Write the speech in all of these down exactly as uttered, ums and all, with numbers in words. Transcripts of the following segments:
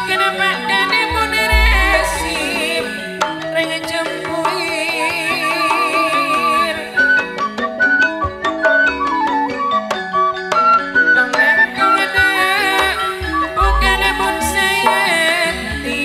Kenapa kane pun resim reng jempuir? Tong nangkong ada bukan pun sayati.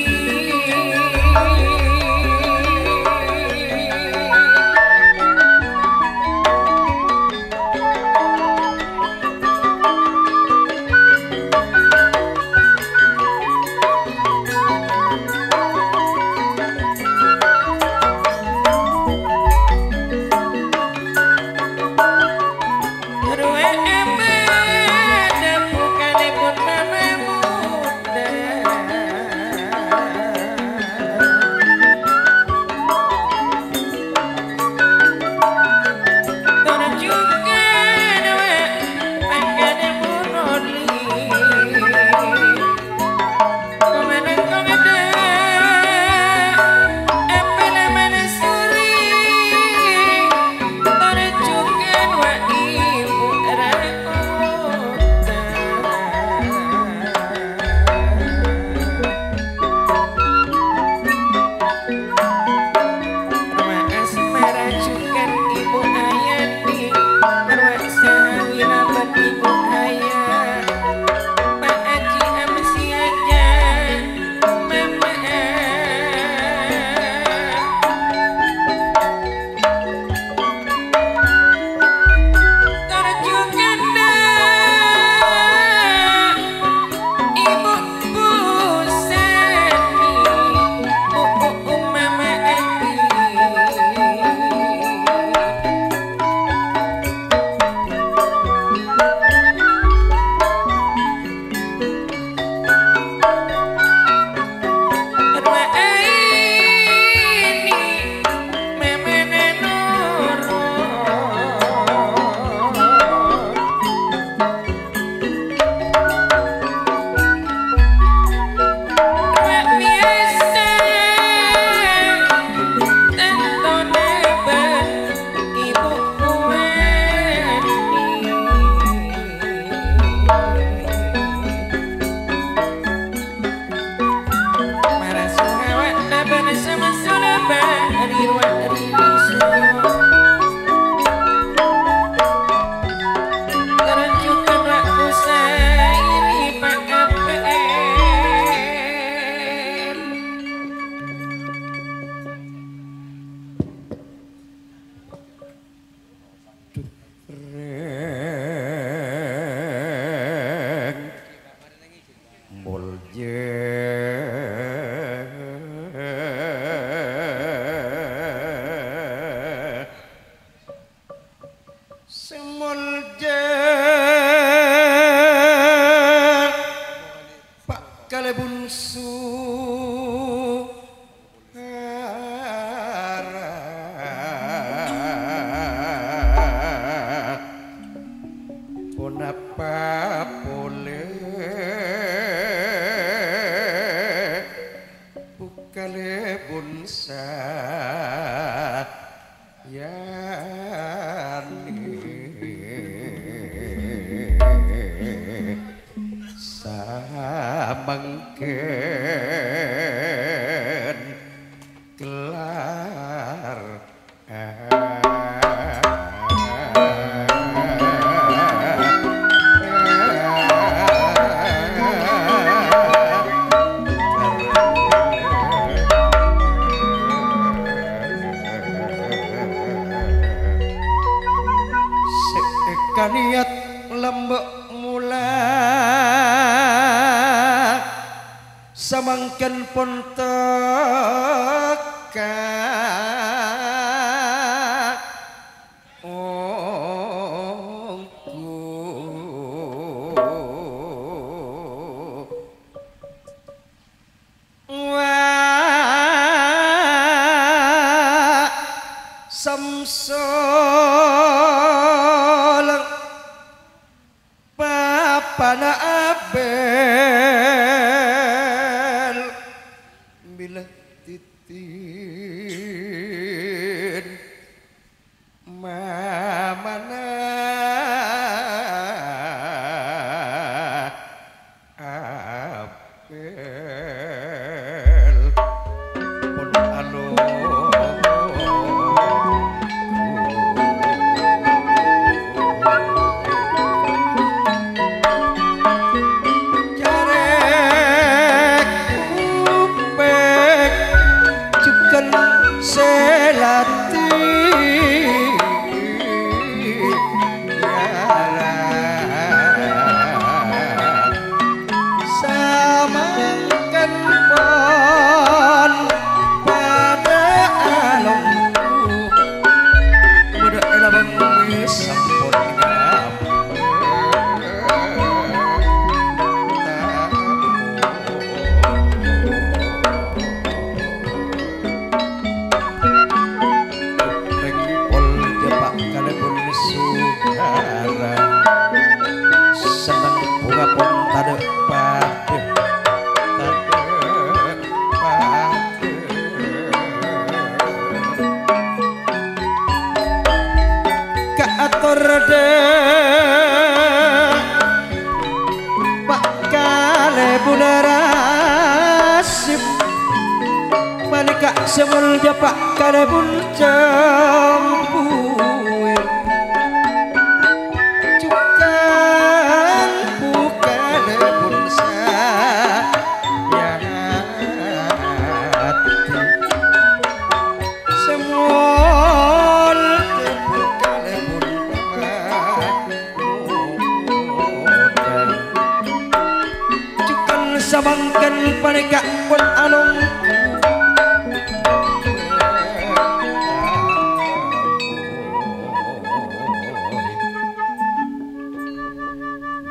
Rowa asmara jhughân Ibu Ayati, rowa sahawina bân Ibu Aya, Pak Aji amsiaja, Mama. Tor jhughân dâ' Ibu Busani, u, u, u, Mama Andi. Rèng molja sè molja Pa' Kalè Bungsu. Ponapa polè Bu' Kalè Bungsu? Yani samangkèn kellar. Sè èkaniyat lambâ' mola, samangkèn pon tekka ongghu. Wa' Samsul papana Abel, bilâ titin mamana Abel. Sè molja Pa' Kalèbun Jambuwèr, jhughân Bu Kalèbun Sayati. Sè molja Bu Kalèbun Pamanudan. Jhughân samangkèn panèka pon alongghu.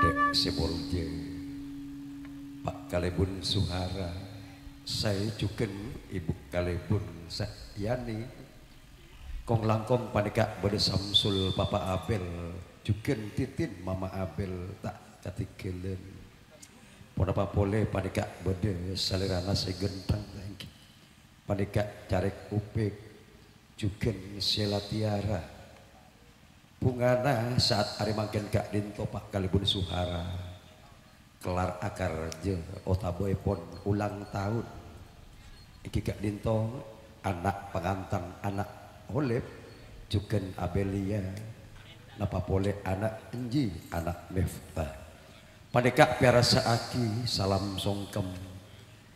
Dâ' sè molja Pa' Kalèbun Suhara, saè jhughân Ibu Kalèbun Sayani. Kong-langkong panèka bâdâ Samsul Papa Abel, jhughân Titin Mama Abel ta' katèngghâlân. Ponapa polè panèka bâdâ salèrana sè ghântheng, èngghi panèka Carèk Upèk, jhughân Sèla Tiara. Bhungana saat arè mangkèn ka'dinto Pa' Kalèbun Suhara kellar akaraja otabâèpon ulang taon. Èngghi ka'dinto ana' pangantan, ana' Holep, jhughân Abelia, napa polè ana' Enji, ana' Miftah. Panèka pèyarasa'aghi salam songkem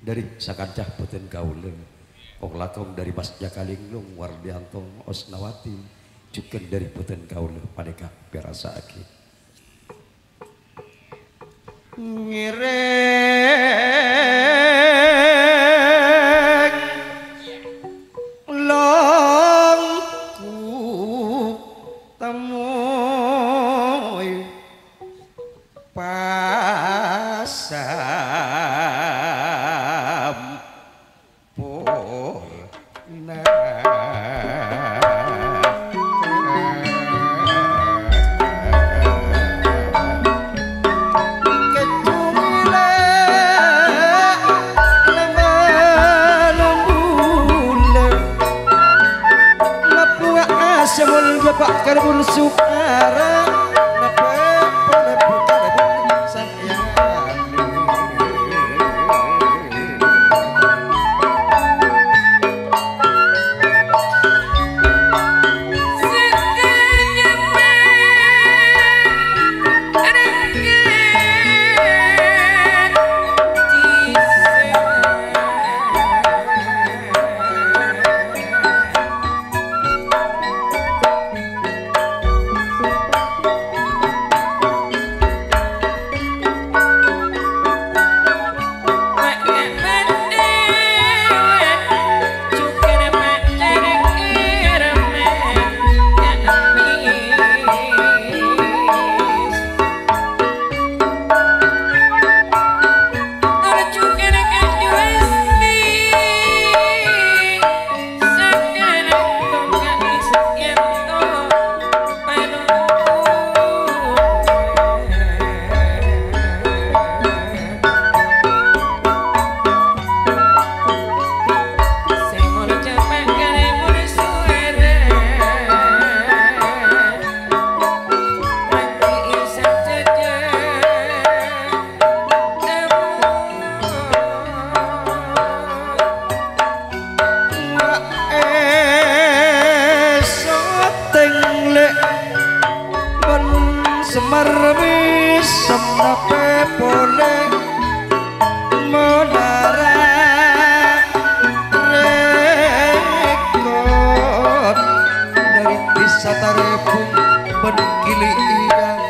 dhâri sakanca bhâdhân kaulâ. Kong-langkong dhâri Mas Jaka Linglung, Wardianto, Osnawati, jhughân dhâri bhâdhân kaulâ panèka pèyarasa'aghi. Ngèrèng longku temmoy pasampurna. Kecuali la-, la-, la-, la-, la-, Labuwa asemol Bapak Karbun Sukara. Napa pole buka lebu sayang. Wa esoteng le' ban Semar Wisem nape pole. Menara Rekot dari Desa Tarebung ban Gili Ida.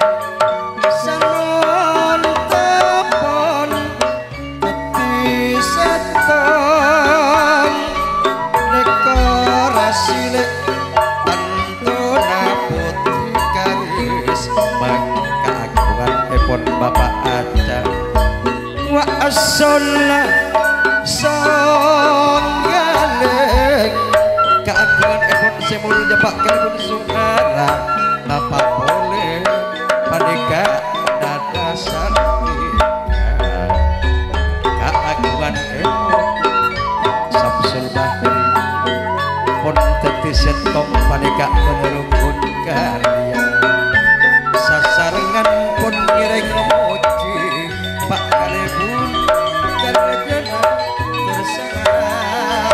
Sanon tepon peti settong dekorasi le' tantona putri karisma kaagungan epon Bapak Aca. Wa asolla songgaleng kaagungan epon se mulja Pak Karbun Suara. Napa pole paneka nada sakti kaagungan epon Samsul Bahri pon daddi settong paneka menerungun karya. Sasarengan pon ngereng moji Pak Kalebun karajana terserah.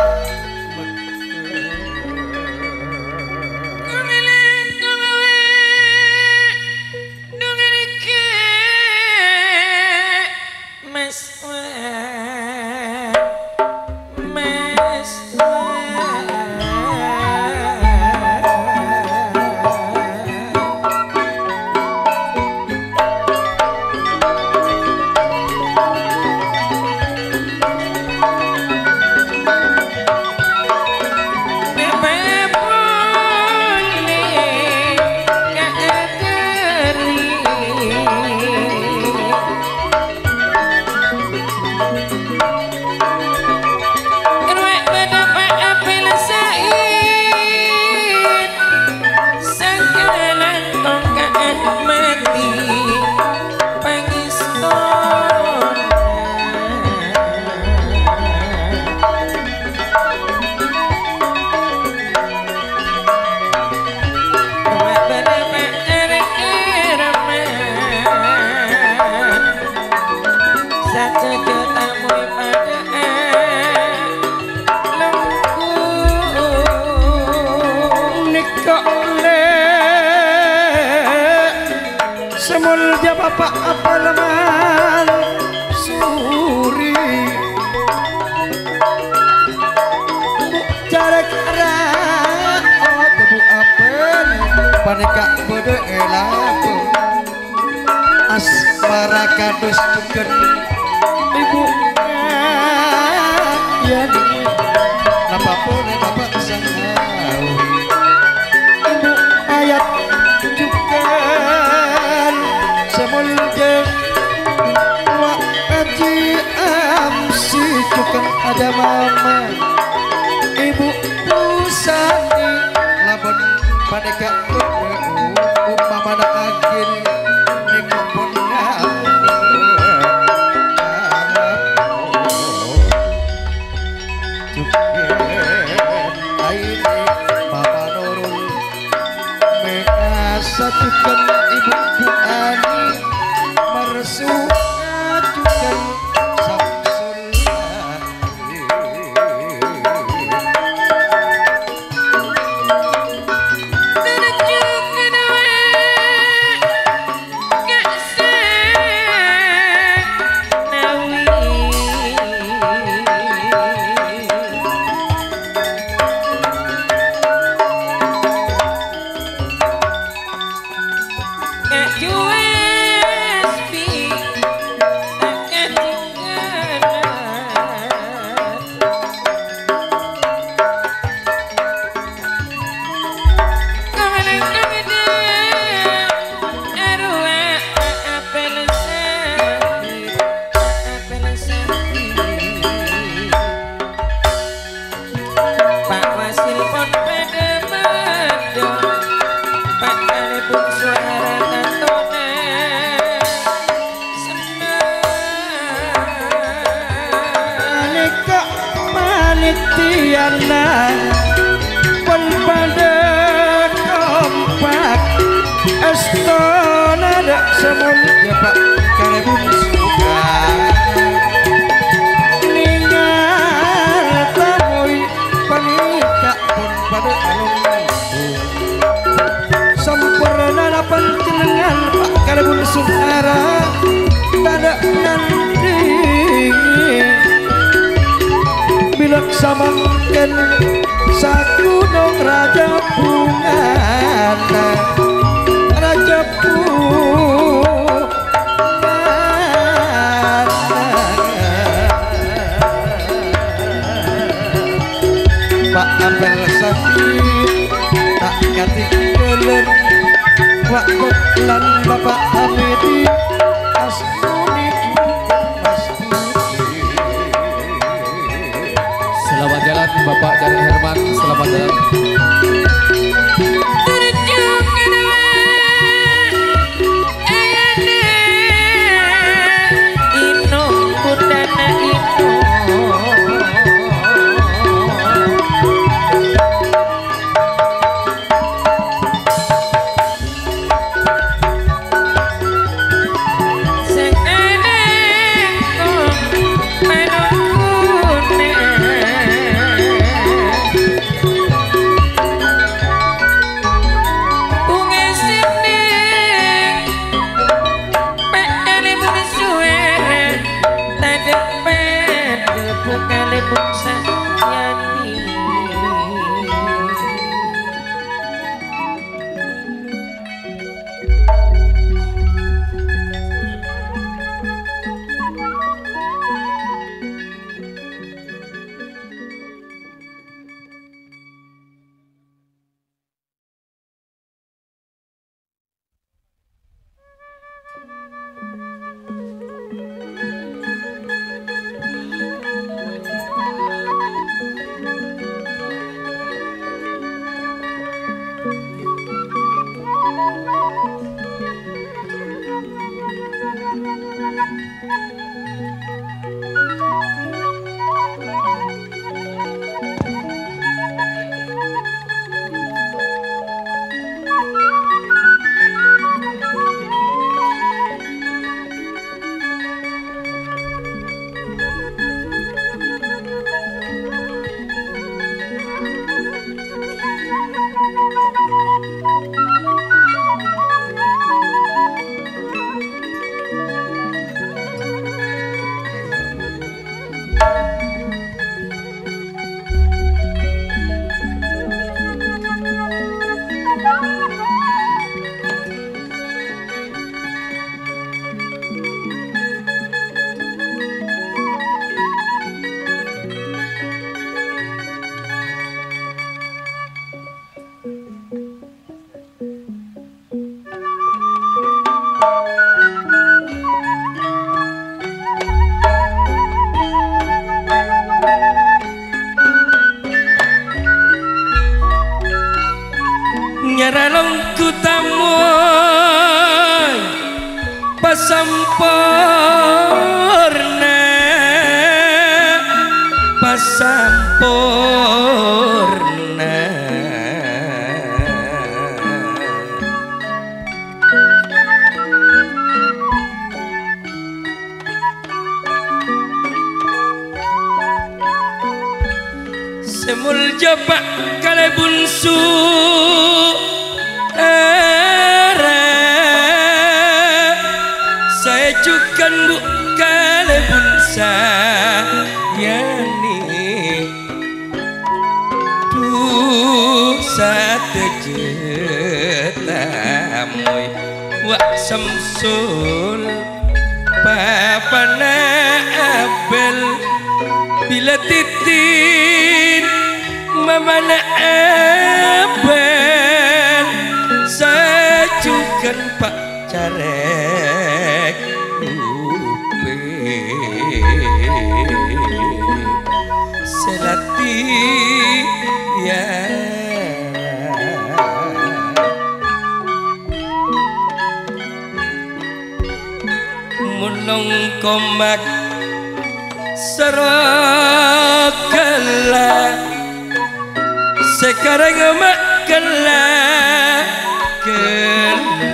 Molja Bapa' Abel Mansuri. Bu' cara-cara awak Bu' Abel panèka bâdâ è lako. Asmara kados jhughân Ibu Yani. Napa polè Bapa' Sangawi? Ibu Ayat jhughân sè molja. Wa' Aji Amsi jhughân ada mama. Ibu Pusani labân panèka umpamana agil nèko pon jhughân aini mama Nurul. Mèngasa jhughân Ibu Ani, Marsu jhughân Samsul. Pak Wasil pon padâ-padâ, pakalèbun suara tatona senneng. Panèka panitiana pon padâ kompak, èstona dâ' sè molja Pak Kalèbun Suka. Nèngal tamoy panèka pon padâ alombu. Sampornana panjhennengngan Pak Kalèbun Suka, tadâ' nandhi. Bilâ samangkèn sagunong rajâ bhungana, rajâ bhungana. Pak Abel Saki ta' katinggalan, Pak Bok lan Bapak Hamidi, Asmuni Mas Budi. Selamat jalan, Bapak Jare Herman. Selamat jalan. Porna pasamporna. Sè molja Pa' kalèbun Suara, saè jhughân Bu' kalèbun Sayani. Dhu sadhâjâ tamoy, wa' Samsul, papana Abel, bilâ Titin, mamana Abel, saè jhughân Pa' Carèk Kupè sè latèya. Mon nongkomak seragala, sekarang mak kella kellu.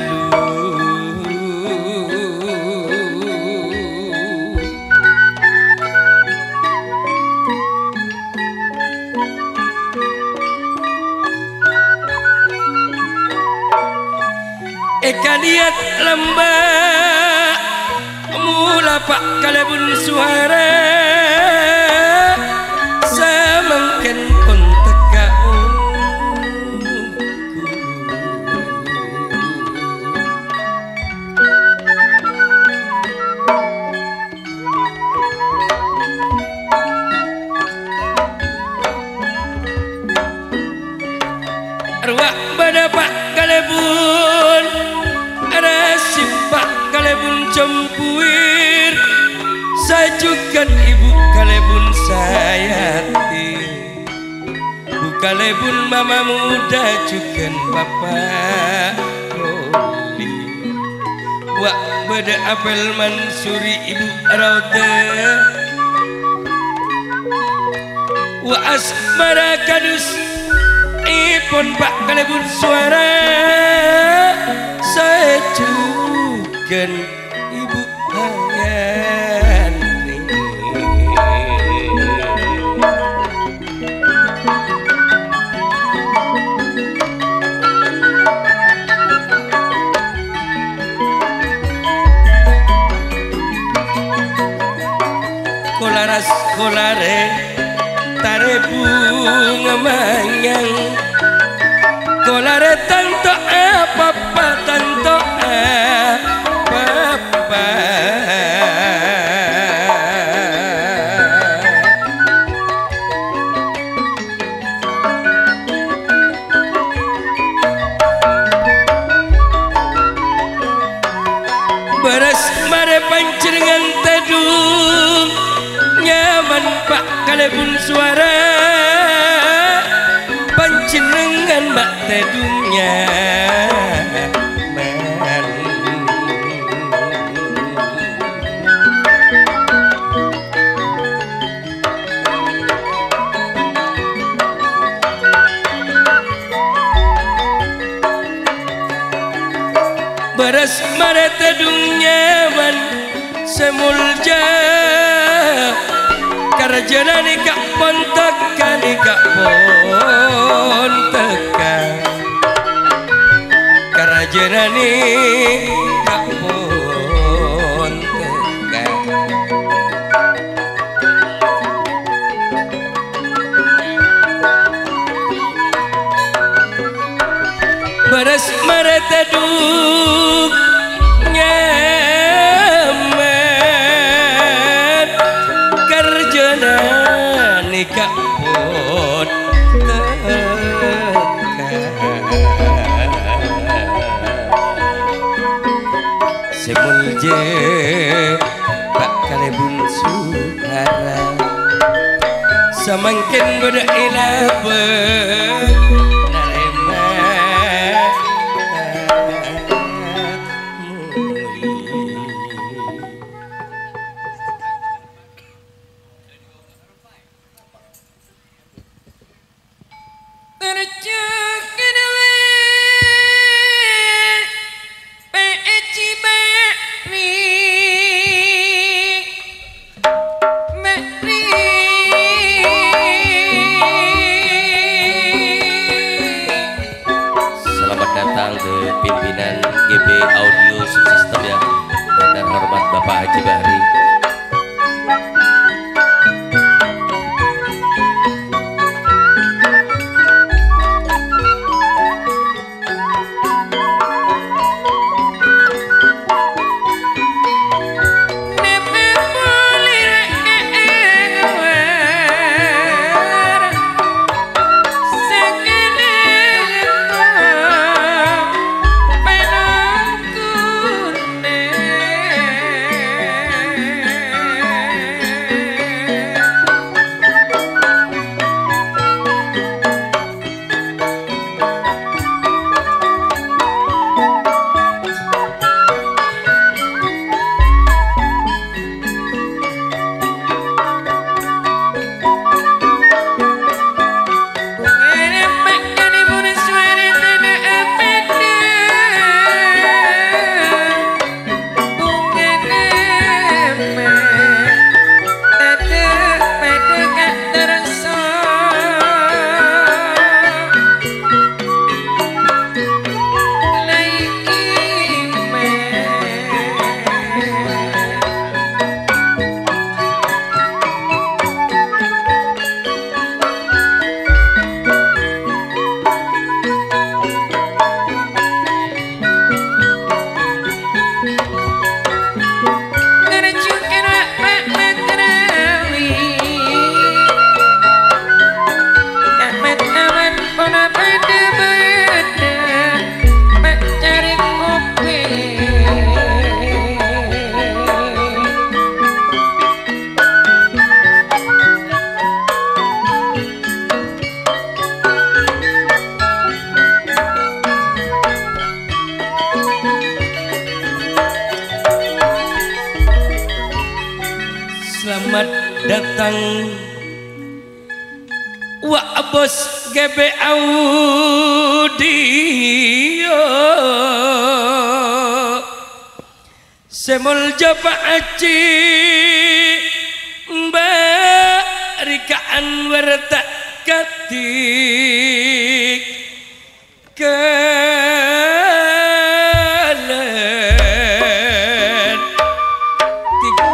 Èkaniyat lambâ' mola Pa' kalèbun Suara, samangkèn pon tekka. Rowa bâdâ Pa' kalèbun Rasim, Pa' kalèbun Jambuwir, saè jhughân Ibu kalèbun Sayati. Bu kalèbun mama muda jhughân bapa' Roli. Wa' bâdâ Apel Mansuri, Ibu Raudha. Wa' asmara kadhusèpon Pa' kalèbun Suara, saè jhughân Ibu Hayani. Kolaras kolarè tarèbung manyang. Kolarè tanto apapa, tanto apapa. Bârâs marè panjhennengngan tèdung nyaman Pa' kalèbun Suara, panjhennengngan ma' tèdung nyaman. Bârâs marè tèdung nyaman sè molja, karajâna nèka pon tekka, nèka pon tekka. Karajâna nèka pon tekka. Bârâs marè tèdung nyaman, karjâna nèka pon tekka. Sè molja Pa' Kalèbun Suhara, samangkèn bâdâ è labâ narèma tamoy. Wa' bos G B Audio sè molja Pak Haji, Mbak Rika Anwar ta' kadhi. Ghâlân,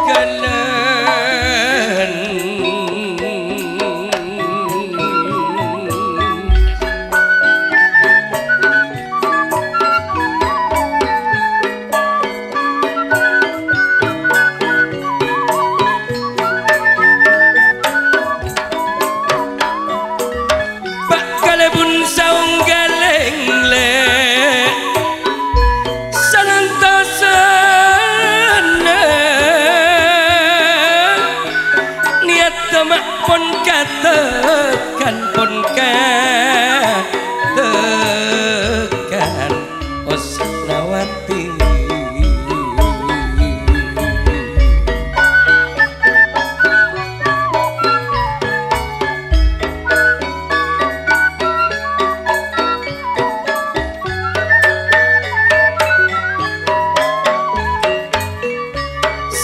ghâlân. Pa' kalèbun saong galèng lè', sanantosana niyatta ma' pon katekkan, pon katekkan. Osnawati.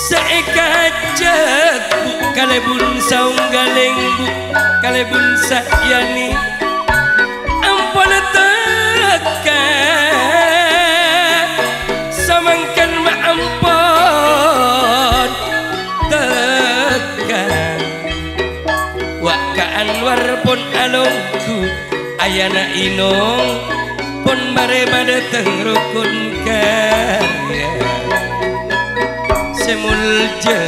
Sè èkajhât, Bu', kalèbun saong galèng, Bu', kalèbun sayani. Ampon tekka, samangkèn ma' ampon tekka. Wa' Ka Anwar pon alongghu, ayana Inong pon marè madâteng rokon karya sè molja.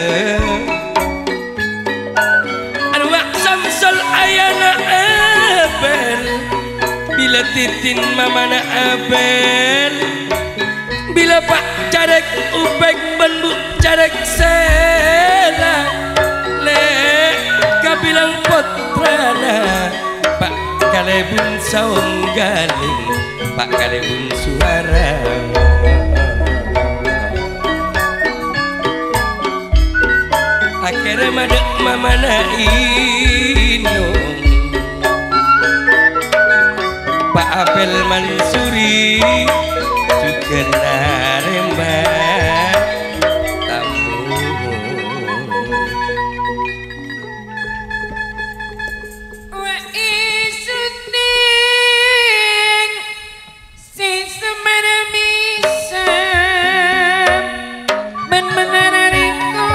Anu Wa' Samsul ayana Abel, bilâ titin mamana Abel. Bilâ Pa' Carèk Upèk bân Bu' Carèk Sèla, lè' kabilang pottrana Pa' Kalèbun Saonggaling, Pa' Kalèbun Suwara. Akhèrra madâ' mamana Inong. Pa' Apel Mansuri jhughân narèma tamoy. Wa' è syuting sè semana misa bân menara rèko.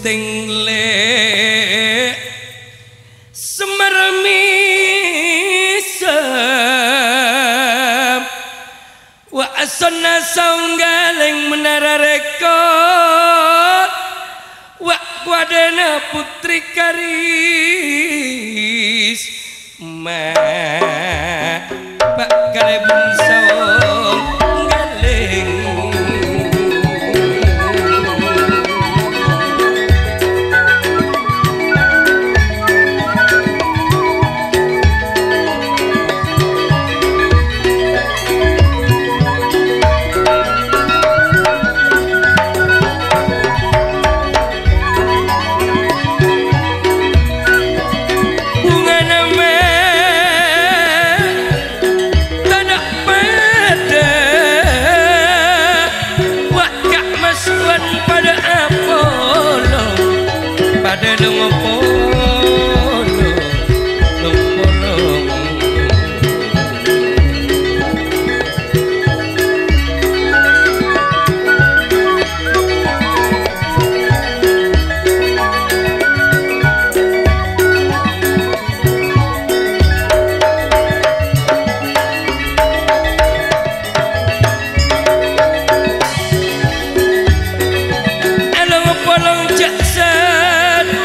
Tènglè' Semar mèsem, wa' asonna saonggalèng menara rèkor, wa' kowadhâna putri karisma. Pa' kalèbun saonggalèng. Bhungana mè' tadâ' padâ, wa' ka' mas wan padâ apolong, padâ long-polong, long-polong. Along-polong jhâ' sennengnga,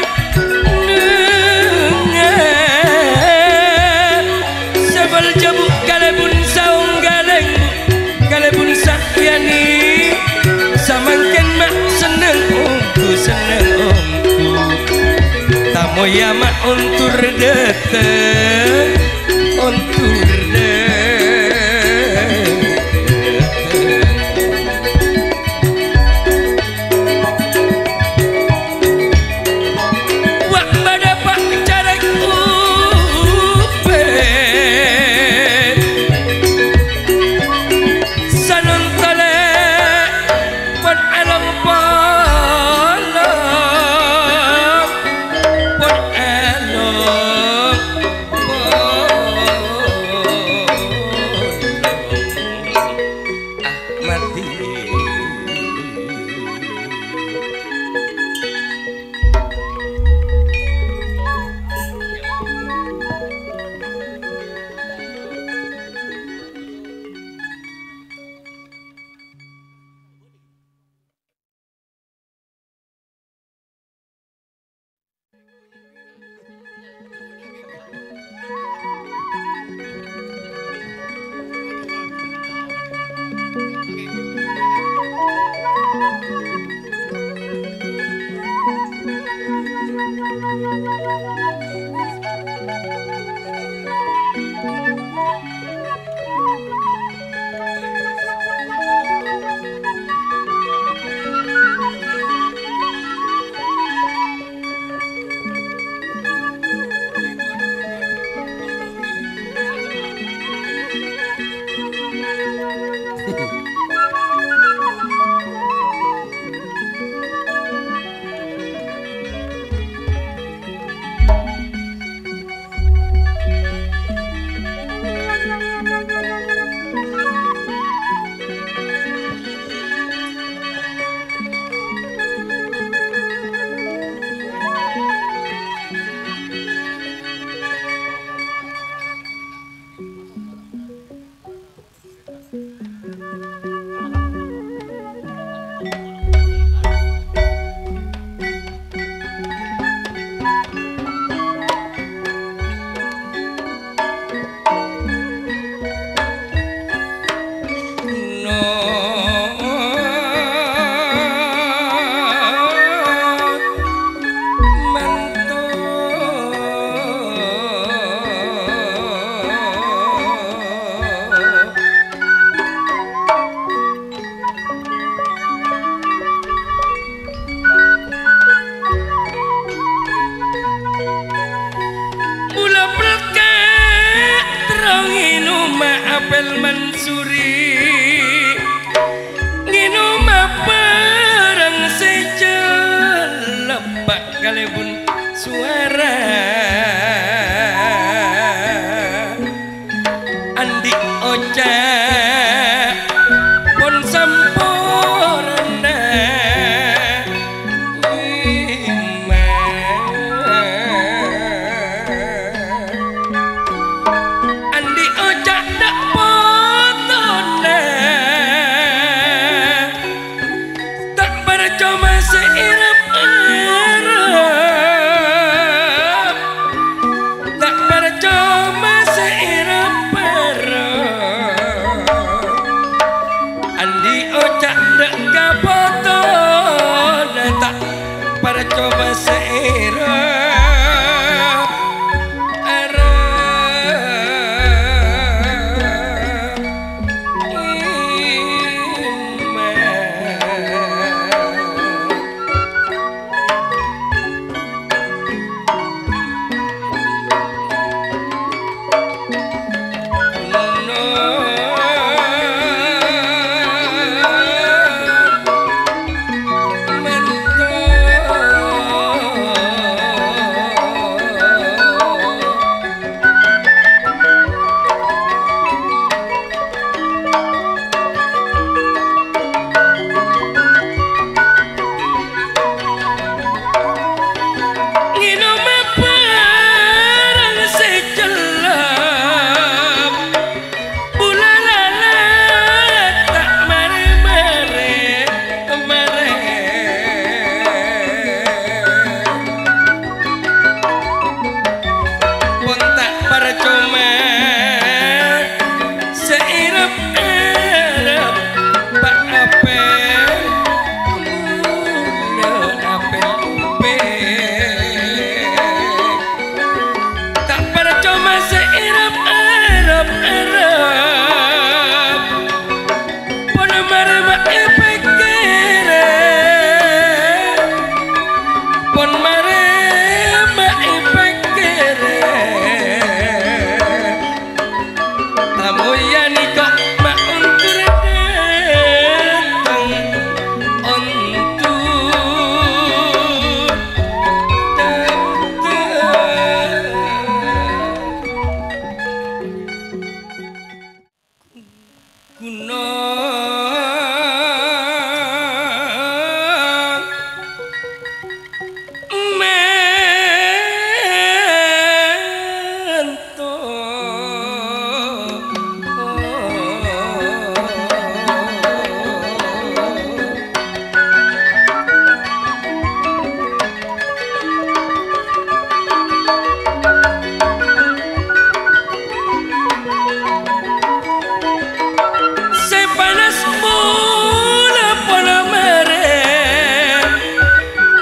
sabâl jhâbu' kalèbun saonggalèng, kalèbun saèyanè. Samangkèn ma' senneng ongghu, senneng ongghu. Tamoy ya ma' ondur dâteng, ondur dâteng. Wa' padâ pa' carèk ubâ. Sanon talè pon along-polong, pon along-polong. Ahmadi. Mula pelka' terro ngènoma apel mansuri, ngènoma bhârâng sè cellep, pa' kalèbun sowara. Andi' oca' pon samporna. Coma sè errep-errep, ta' parcoma sè errep-errep. Andi' oca' dâ' ka potona, ta' parcoma sè errep-errep. Ngènoma bhârâng sè cellep, bulâ lalat ta' marè-marè, marè. Pon ta' parcoma sè errep-errep, pa' apèl, bulâ apèl empèk. Ta' parcoma sè errep-errep, errep. Pon marè ma' èpèkkèrè, pon marè ma' èpèkkèrè. Tamoy anèka ma' ondur dâteng, ondur dâteng. Gunong Mento. Sè panas mola pola marè,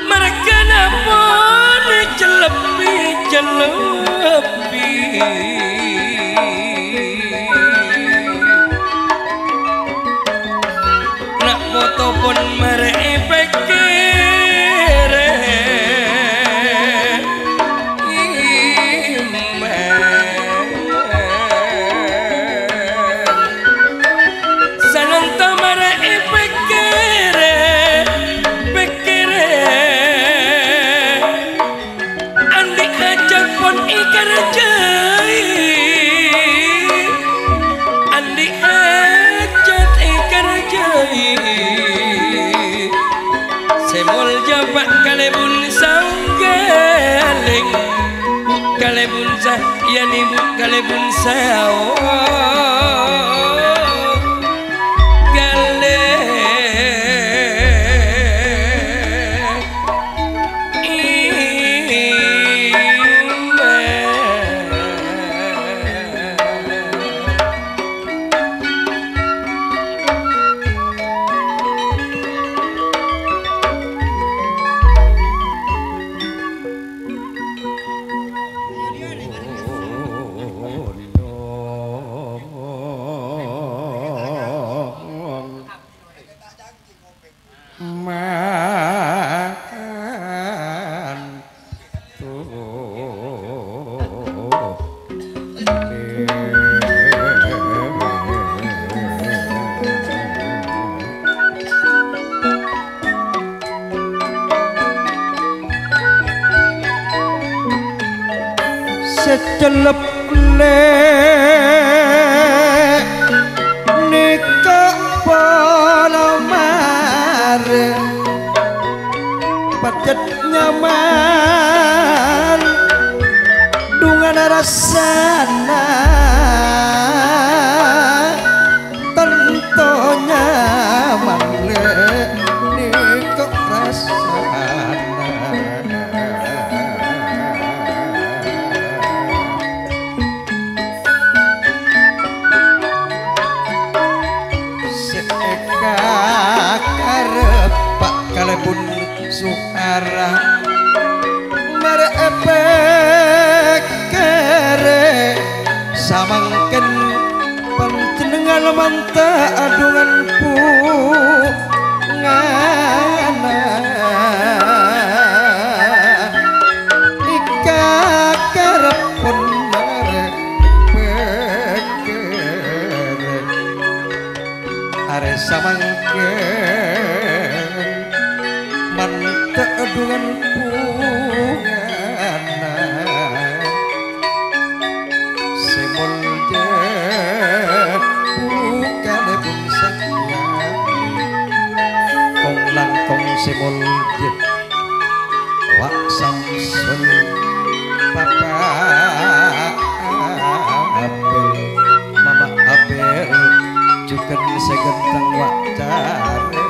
marghâna pon ècellep-ècellep. Na' poto pon marè èpèkkèrè. Sanonto marè èpèkkèrè, pèkkèrè. Andi' hajat pon èkarjâi, andi' hajat èkarjâi. Sè molja Pa' Kalèbun Saonggalèng, Bu' Kalèbun Sa-, yani Bu' Kalèbun Saonggalèng. Sè cellep lè' nèka pola marè pajhât nyaman dhungan rassana. Tanto nyaman lè' nèka pon sowarana. Marè èpèkkèrè samangkèn panjhennengngan manta' adhungan bungana. Èkakèrèp pon marè èpèkkèrè. Arè samangkèn manta' adhungan bungana sè molja bukanèpon sakèya. Kong-langkong sè molja. Wa' Samsul, Papa Abel, Mama Abel, jhughân sè ghântheng Wa' Carèk.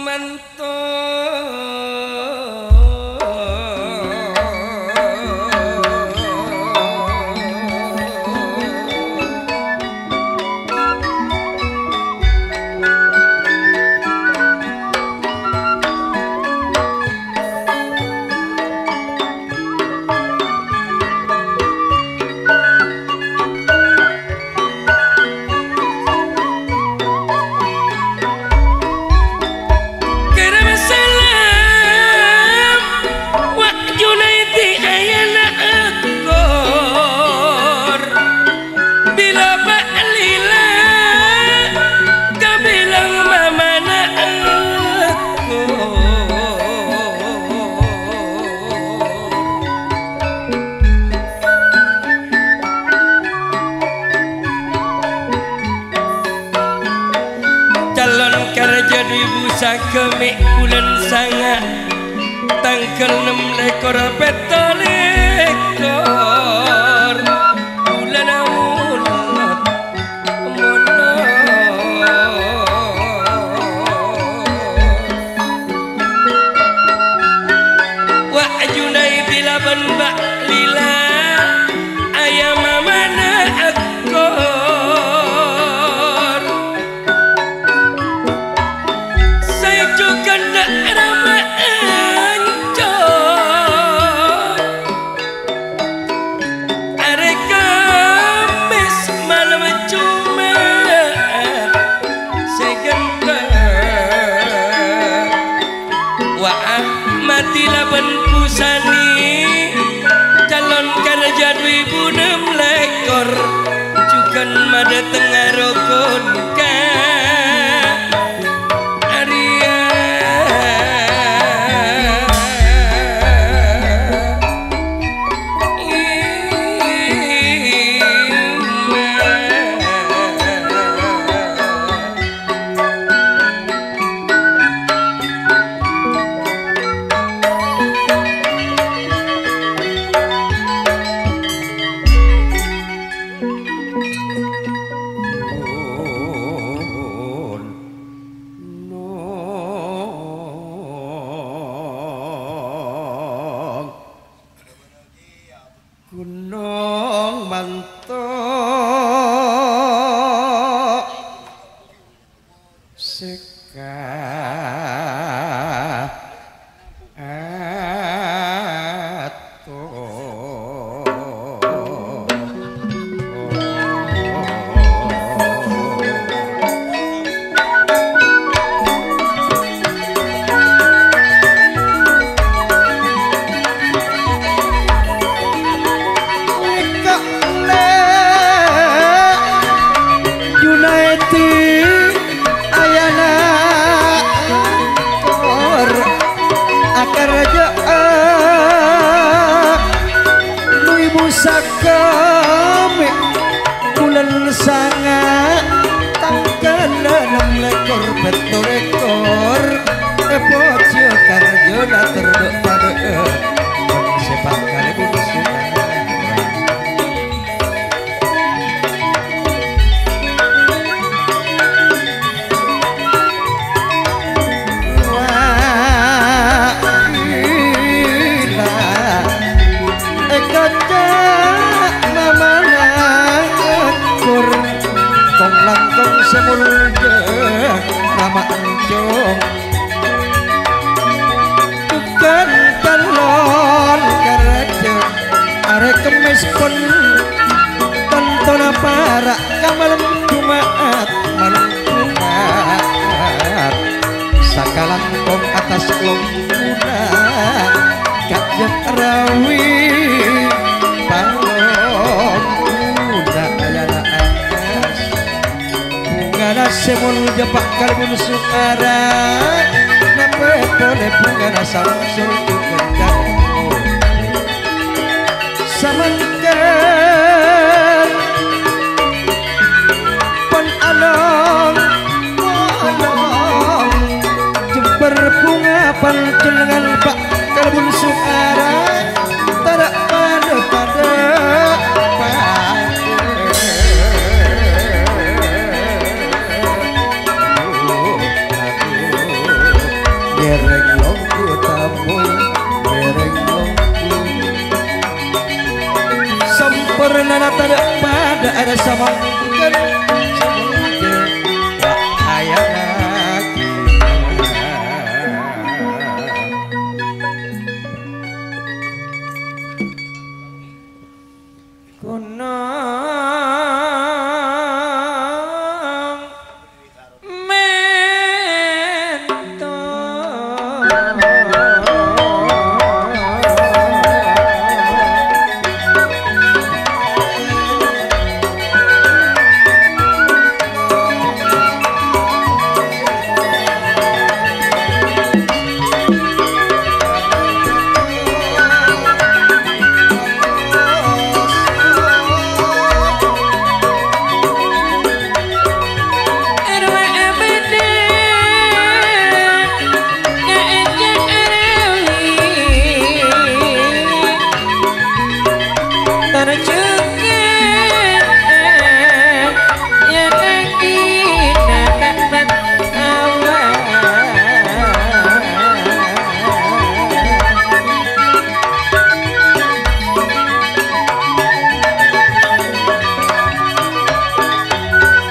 Manto. Kèrèm salam, Wa' Junaidi ayana akor. Bilâ Ba'lila kabhilâng mamana akor. Calon karajâ dhu èbu saghâ mè' bulân sanga', tangghâl nem lèkor pètto lèkor bulân Molod. Molod. Wa' Junaidi labân Ba'lila, ayâ mamana akor. Sè jhughân dâ' rama anco'. Arè Kamis malem Juma'at sè ghântheng. Wa' Ahmadi labân Busani, calon karajâ dhu èbu nem lèkor, jhughân madâteng arokon ka arèya. Gunung, Gunung Manto. Sèka ato. Junaidi ayana Pètto lèkor, èpojhâ karjâna tèrdhâ' padâ'â, sè pakkale bhunsu. Wa ila. Èkaca' mamana akur, kong-langkong sè molja rama encong. Bhughân talon karaja arè Kemmès pon, tantona para' ka malem Juma'at, malem Juma'at. Sakalangkong attas longguna, ka'dinto rawi palongguna ayana attas. Bhungana sè molja pa' kalbun sukara, napè polè bhungana Samsul Ghânjhâr. Samangkèn pon along-polong, jembhâr bhunga panjhennengngan pa' kalbun sukara, tara padâ-padâ. Ngèrèng longghu tamoy, ngèrèng longghu. Sampornana tadâ' padâ arè samangkèn, samangkèn ta' ayanagi. Gunung Mento.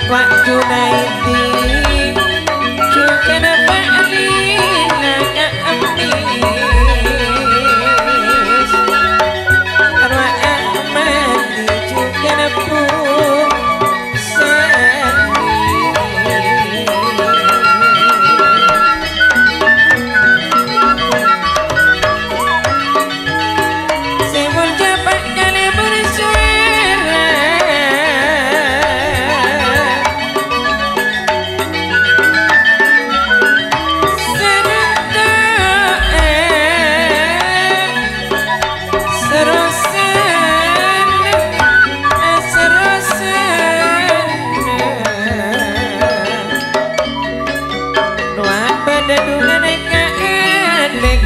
Wa' Junaidi, jhughân Pak Lina Ka'empis. Wa' Ahmadi, jhughân Pu Sandi. Sè mon jhâ' pa' kalèbur sowara. Sè nènto'è. Serrosan, serrosan. Noa padâ dhungan ka alèk.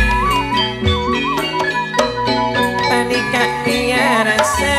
Panèka iyâ rassa.